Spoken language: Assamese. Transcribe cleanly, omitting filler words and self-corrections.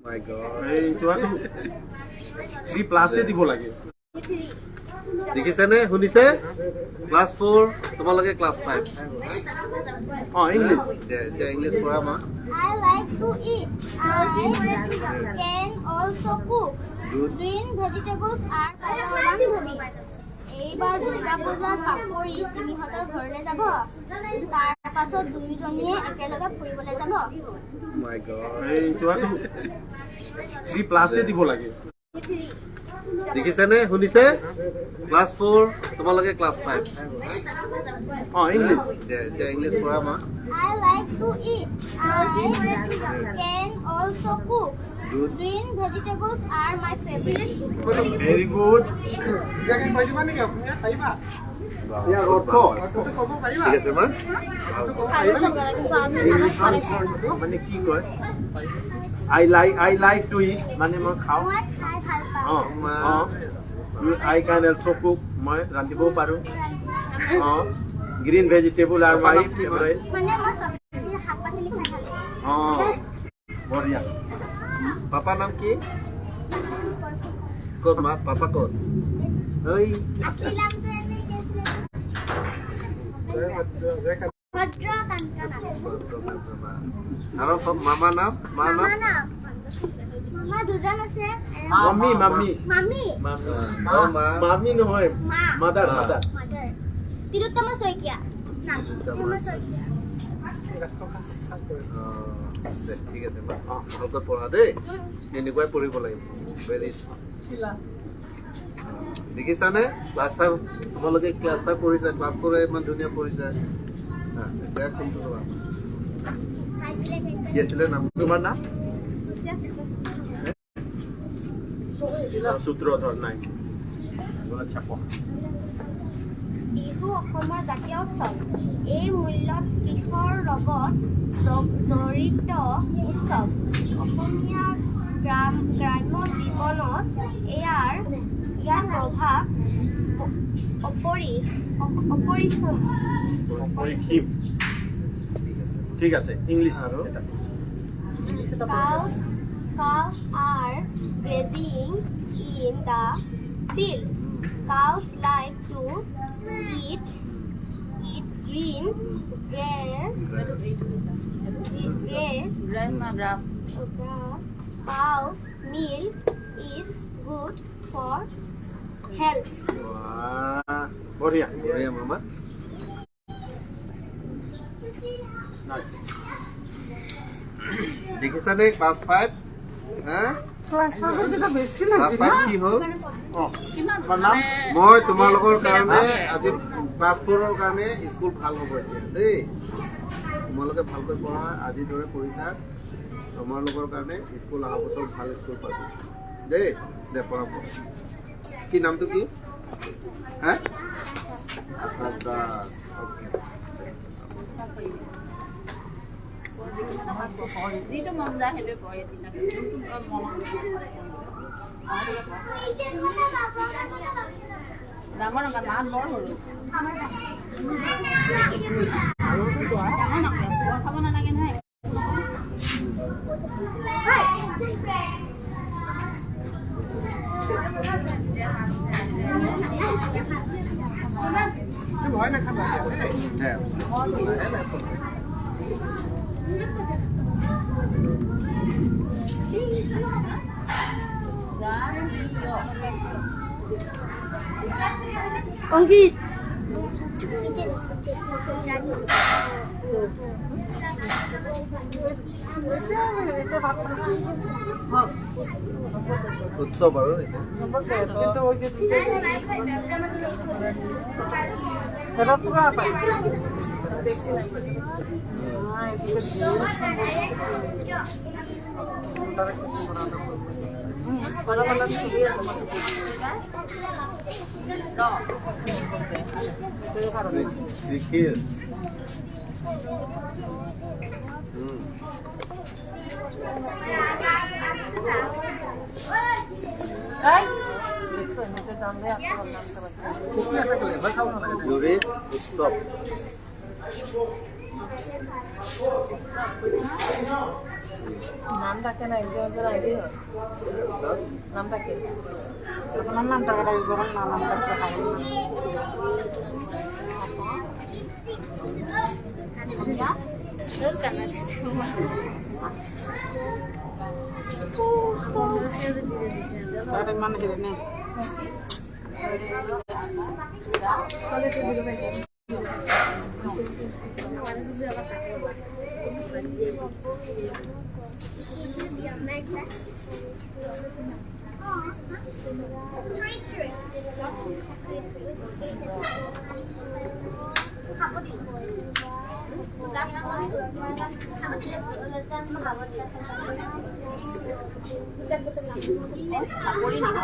My God. এই তোমাৰতো থ্ৰী প্লাছে দিব লাগে। দেখিছেনে, শুনিছে? ক্লাছ 4, তোমালোকে ক্লাছ 5। অঁ, ইংলিছ। এতিয়া ইংলিছ পঢ়া মা। I like to eat. I can also cook. Good. Green vegetables are বান্ধৱী। এইবাৰ দুৰ্গা পূজাত পাপৰি চিমিহঁতৰ ঘৰলৈ যাব। তাৰ পাছত দুয়োজনীয়ে একেলগে ফুৰিবলৈ যাব। My God. এই তোমাৰতো থ্ৰী প্লাছে দিব লাগে। দেখিছেনে, শুনিছে? ক্লাছ 4, তোমালোকে ক্লাছ 5। অঁ, ইংলিছ। এতিয়া ইংলিছ পঢ়া মা। I like to eat. I can also cook. Good. Green vegetables are my favorite. Very good. ইয়াৰ অৰ্থ ঠিক আছে মা, ভাল। মানে কি কয়? I like to eat মানে মই খাওঁ। মই খাই ভাল পাওঁ। অঁ, I can also cook, মই ৰান্ধিবও পাৰোঁ। অঁ, green vegetable are my favourite. মানে মই চব্জি, শাক পাচলি খাই ভাল পাওঁ। অঁ, বঢ়িয়া। পাপা নাম কি? ক'ত মা, পাপা ক'ত? ঐ। আছিলামটো এনেই কি আছিলে? ভদ্ৰকান্ত নাথ। আৰু মামা নাম, মা নাম? মামা নাম, মামা দুজন আছে। Mummy, mummy. মামী। অ মা। মামি নহয়। মা। Mother, mother. মাদাৰ তিলোত্তমা শইকীয়া নাম, তিলোত্তমা শইকীয়া। অ, দে, ঠিক আছে মা, ভালকৈ পঢ়া দেই। এনেকুৱাই পঢ়িব লাগিব। ভেৰি। দেখিছানে, ক্লাছ 5, তোমালোকে ক্লাছ 5 পঢ়িছা, ক্লাছ 4-এ ইমান ধুনীয়া পঢ়িছা। হা, এতিয়া কোনটো ল'বা? কি আছিলে নাম? তোমাৰ নাম? সূত্ৰধৰ নাই। আচ্ছা, কোৱা। বিহু অসমৰ জাতীয় উৎসৱ। এই মূলত কৃষিৰ লগত জড়িত উৎসৱ। অসমীয়া গ্ৰাম্য জীৱনত ইয়াৰ প্ৰভাৱ অপৰিসীম। অপৰিসীম। ঠিক আছে, ইংলিছ। আৰু? Cows are grazing in the field. Cows like to eat green grass. Grass. Grass না grass. Grass. Cow's milk is good for health. বাহ। বঢ়িয়া। বঢ়িয়া মামা। নাইচ। দেখিছানে, ক্লাছ 5, হা? ক্লাছ 5ৰ বেছি ক্লাছ লাগি 5 কি হ'ল? অঁ। কিমান? তোমাৰ নাম? মই তোমালোকৰ কাৰণে আজি ক্লাছ 4-ৰ কাৰণে স্কুল ভাল হ'ব এতিয়া দেই। তোমালোকে ভালকৈ পঢ়া, আজিৰ দৰে পঢ়ি থাক। তোমালোকৰ কাৰণে স্কুল অহা বছৰ ভাল স্কুল পাবি দেই। দে, পঢ়া, পঢ়া। কি নামটো কি? হা, আকাশ দাস, অ'কে। যিটো মন যায় সেইটোৱে পঢ়ে। যোনটো মন ডাঙৰ নহয়, মাত বৰ সৰু। ডাঙৰ নহয়, ভয় খাব নালাগে নহয়। দে, লাহে লাহে পঢ়া। অঙ্কিত। উৎসৱ আৰু এতিয়া কিন্তু ওই যে ফেৰত পুৰা পাইছি। হ্যাঁ, এদিকে সুন্দৰ একটা সুন্দৰ ভালো ভালো ছবি আছে। কৃষিৰ দেখছো, নিচে জানলে আপনাৰ নামতে পাৰছি। জুৰিত উৎসৱ। নাম থাকে না, একজন একজন আহিলেই হয়। তাৰপিছত নাম থাকে, আপোনাৰ নাম থাকে লাগিব, নাম থাকলে খাব। তাত ইমান হেৰি নাই। চাপৰি নিব।